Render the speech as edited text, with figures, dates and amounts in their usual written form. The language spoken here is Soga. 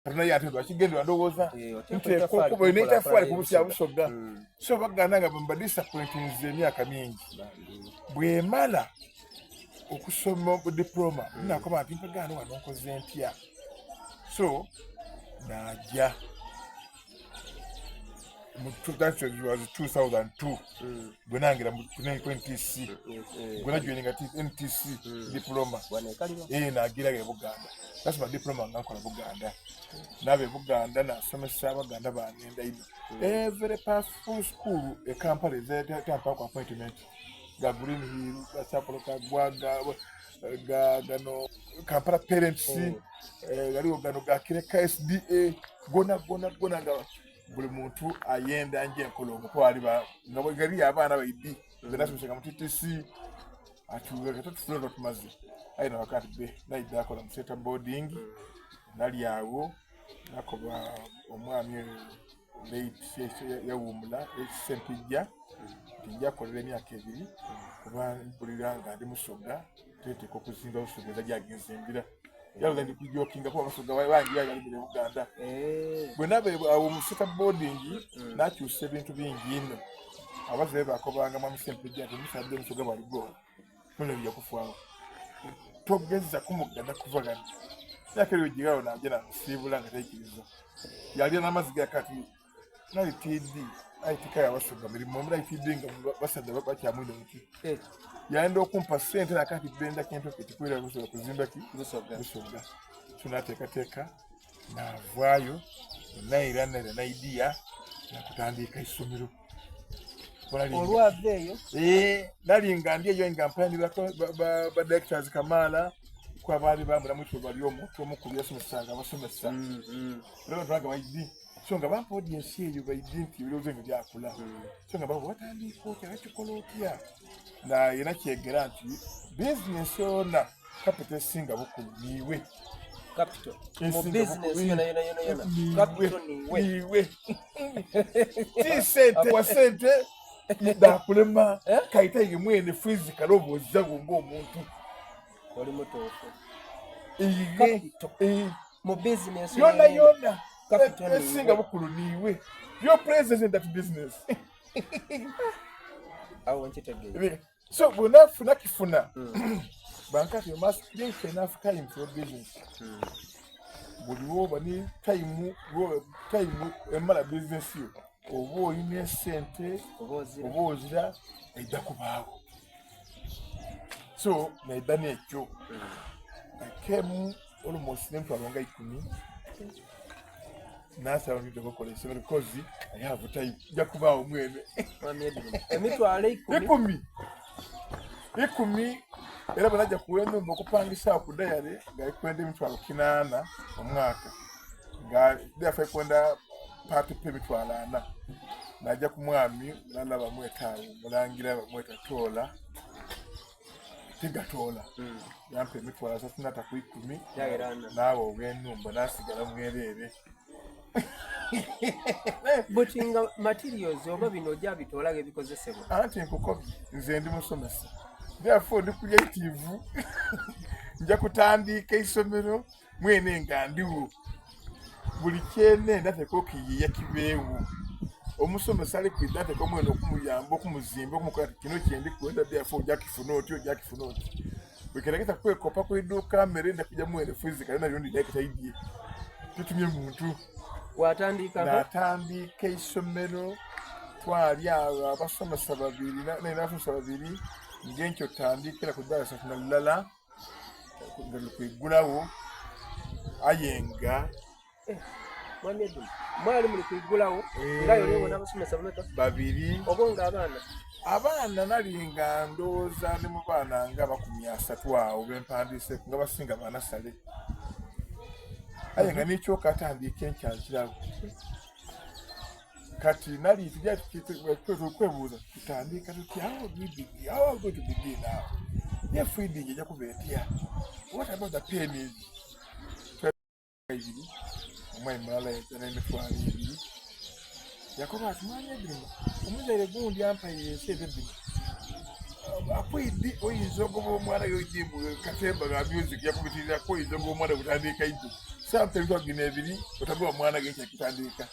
Katonda ye ate lwakigendera ndowooza nteekwa okuba n'eitafaali ku busi Busoga. So baganda nga mba disappointinze emyaka mingi. Bwemala okusoma diploma nakoba nti mpagaano wano nkoze ntya. So najja mu that was 2002 bwe nangira mu ku NTC bwe najoininga NTC diploma eh nagira e Buganda nasoma diploma nga nkola Buganda naba e Buganda nasomesa abaganda bange ino every powerful school e Kampala ezatampa ku appointment ga Green Hill ga Chapel Kagwa ga ga gano Kampala Parents galiwo gano ga Kireka SDA gona gona gona nga buli muntu ayenda nje enkola omutwali nga bwe abaana baidi nze nasomesanga mu TTC atugatutufuna tumaze aye nabakati be naidde akola mu center boarding nali awo nakoba omwami late yawumula Sempijja nti nja kolera emyaka ebiri kuba mpulira nga ndi Musoga teteeka okuzimba Busoga eza gyagenzimbira yaloza ndi kujokinga kuba Abasoga bangi bali balimira e Buganda bwe naba awo mu center boarding nakyusa ebintu bingi ino abazaire bakobanga mwami Sempijja nti omusaadde Omusoga bwaligola none bijja kufaawo togeza kumuganda kuva gano myaka ebyo gigawo naje namusiibula nga taikiriza yalya n'amazzi gakati nali td aitika yabasoga mirimu omula itd nga basadde bakyamwine muti yayenda okumpa sente nakati benda kentoke tikwera busoga kuzimba ki busoga so nateekateeka navaayo naira naira naidiya nakutandika essomero olwava eyo nali nga ndi eyo nga mpayanira ba directors Kamala kwabaali bambulamu ekyo bali omuntu omukulu yasomesanga abasomesa era abantu nga baidi so nga bampa audience eyo baidi nti ebirowoozo ebyo byakula so nga baba watandika otya bakikola otya naye nakyegera nti bizinesi yona capital esinga bukulu niiwe capital mu business yona yona yona yona capital niwe niwe ti sente wa sente dakulema kaita ye mwene physical oba ozzawo ng'omuntu oli mutuufu iye mu business yona yona capital esinga bukulu niwe your presence in that business awo nkitegeera so bwenafuna kifuna bankati you must create enough time for your business buli woba ni time time emala business yo oba olina esente oba ozira ejja kubaawo so naida nekyo I came almost n'emitwalo nga ikumi nasaba nti tebakola essomero because I have time nja kubaawo mwene emitwalo ikumi ikumi era bwe najja kuwa ennyumba okupangisa awo ku dayare nga ekwenda emitwalo kinaana omwaka nga therefore ekwenda paati pe emitwalo ana najja ku mwami mulala bamweta awo mulangira bamweta toola tigatoola yampa emitwalo asatu nata ku ikumi naawe ow'ennyumba nasigala mwereere but nga materials oba bino ojja bitoola ebikozesebwa anti nkukobye nze ndi musomesa therefore ndi creative nja kutandika isomero mwene nga ndiwo buli kyenenda teka okiyiiya kibeewo omusomesa ali kwidha teka omwene okumuyamba okumuzimba okumukola ti kino kyendi kwenda therefore ojja kifuna oti ojja kifuna oti bwekereketa kwekopa kwiduuka mere nda kuja mwene physical nabyo ndi dakitaidye tutumye muntu watandika natandika isomero twali abo abasomesa babiri nabasomesa babiri ngenkyo tandikira ku ddala satu nalulala nga lukwigulawo aye nga mwami Edwin mwali muli kwigulawo nga yoli n'abasomesa bameka babiri oba nga abaana abaana nali nga ndowooza ndi mu baana nga bakumi asatu awo bempandiise nga basinga banasale aye nga nekyoka atandika enkyankirawo kati nali tujja kwebuuza tutandika tutya how do we begin how are we going to begin now ye feeding ejja kuba etya what about the payment ebiri omwami mulala yajja n'emitwalo ebiri yakoba ati mwami Edwin omuzaire gundi ampaire esente zino akwidi oyinza ogoba omwana yoidi katemba ga music yakubitirira oyinza ogoba omwana butandika iddo Sampa emitwalo gino ebiri, otagoba mwana ge kyakutandika.